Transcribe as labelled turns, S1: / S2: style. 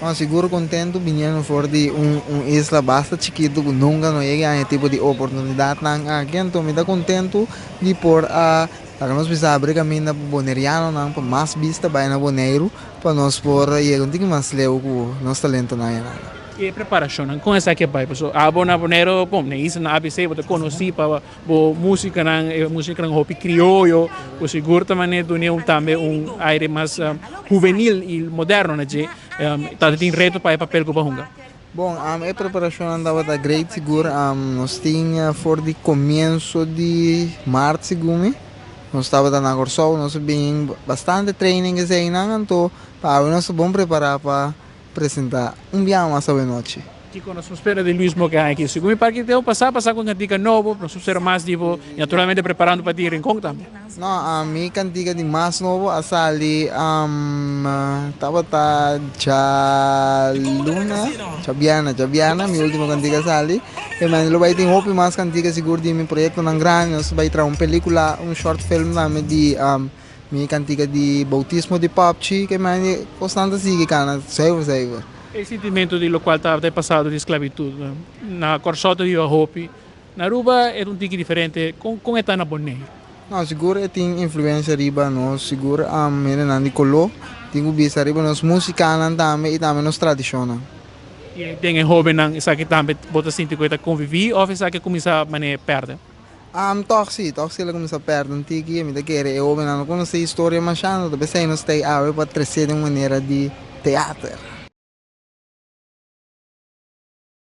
S1: No, sigur kontentu biniendo for di un isla basta chikitu ku nunka no yega e tipo di oportunidatnan aki. Anto mi ta kontentu di por a laga nos bisa abri kaminda pa bonerianonan pa mas bista bai na Boneiru pa nos por yega un tiki mas leu ku nos talentonan aynan.
S2: E preparashonnan kon esaki a bai? Pasobra abo na Boneiru, bon, na isla na ABC bo ta konosí pa bo musikanan, e musikanan hopi krioyo, ku sigur ta manera duna un tambe un aire mas huvenil i moderno na dje. Ta tin reto pa e papel ku bo a hunga?
S1: Bon, e preparashonnan tabata great sigur. Nos tin for di komienso di mart segun mi, nos tabata na Kòrsou, nos a bin bastante training eseinan, anto pa awe nos ta bon prepará pa Presenta un biaha mas awenochi.
S2: Kiko nos por spera di Luis Moke aki? Segun mi parke tempu pasá pasá ku kantika nobo, nos por spera mas di bo i naturalmente preparando pa di Rincon tambe.
S1: No, mi kantika di mas nobo a sali tabata djaluna, djabièrnè, djabièrnè mi ultimo kantika a sali. E mende lo bai tin hopi mas kantika sigur di mi proyektonan grandi, nos ta bai traha un pelikula, un short film tambe di Mi kantika di boutismo di Popchi ke mandi kosnan ta sigui kana zuiver zuiver.
S2: E sintimentu di lokual tabata e pasado di sklabitut na Kòrsou ta biba hopi, na Aruba e ta un tiki diferente, kon kon e ta na Boneiru?
S1: No, sigur e tin influensia riba nos, sigur hendenan di koló tin ku bisa riba nos musikanan tambe i tambe nos tradishonnan.
S2: I den e hóbennan esaki tambe bo ta sinti ku e ta konviví òf esaki a kuminsá manera pèrdè?
S1: Tòg sí, tòg sí el a kuminsá pèrdè un tiki. Mi ta kere e hóbennan no konosé historia mashando, ta p'esei nos ta ei awe pa tresé den un manera di teater.